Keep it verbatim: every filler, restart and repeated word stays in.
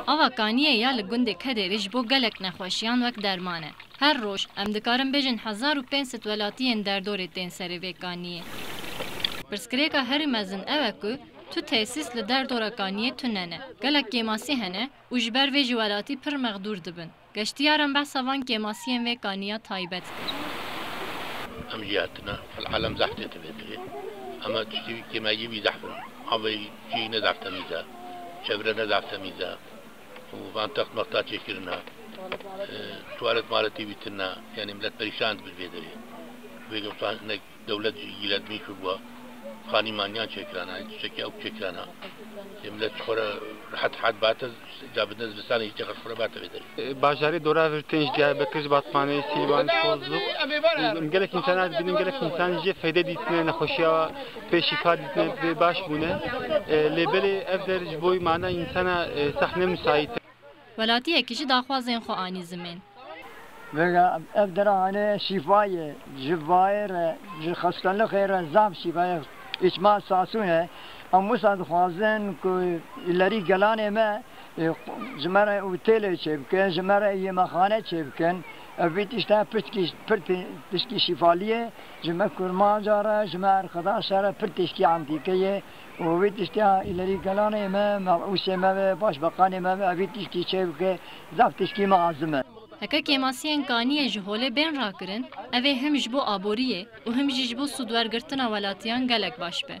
Ava Kaniyê ya li gundê Kedêrê ji bo gelek nexweşiyan wek derman e. Her roj, em dikarin bêjin hezar û pênc sed welatiyên derdorê tên serê vê kaniyê. Pirsgirêka herî mezin ew e ku tu tesîs li derdora kaniyê tune ne. Gelek kêmasî hene û ji ber vê ji welatî pir mexdûr dibin. Geştiyaran behsa van kêmasiyên vê kaniya taybet kir. Em jî hatine, fil alem zehf tête vê derê. Ema tiştî kêmegî wî zehf in. Avê cihê ne zehf temiz e. Çevre ne zehf temiz e. Û van text mexta çêkirine. E, tuwalet maletî wî tune. Yani millet perîşan dibir vê derê. Vê gota hinek dewlet jî giredmî kir bû. Xanî maniyan çêkirana, tiştekî ew çêkirana. Lê millet ji xwe re rehet rehet bate, cabitine zivistanê hîç qet xwe re bate vê derê. Bajarê dora vir tên ji Diyarbekir, ji Batmanê, Sîlvan, Kozluk. Em gelek însana dibînin, gelek însan jê feyde dîtine, nexweşiya pêşî ka dîtine, pê baş bûne. Lê belê ev der ji bo mana însana sehne müsait e. Welatiyekî jî daxwazên xwe anî zimên. Vêga ev dera hane şîfa ye, ji vayê re, ji xestelixê re zaf şîfa ye. Îçma sasûn e. Em wisa dixwazin ku îlerî gelanê me, e, ji me re otêlê çêbike, ji me re yemexane çêbikin. Ev vî tişta piçkî, pir ti-, tişkî şîfalî ye. Ji me kurmanca re, ji me erxedaşa re pir tişkî antîke ye. Û vî tişta îlerî gelanê me, mebûsê me ve, başbeqanê me ve, ev vî tişkî çêbike, zaf tişkî me azim e. Heke kêmasiyên kaniyê ji holê bên rakirin, ev ê him ji bo aboriyê û him jî ji bo sûdwergirtina welatiyan gelek baş be.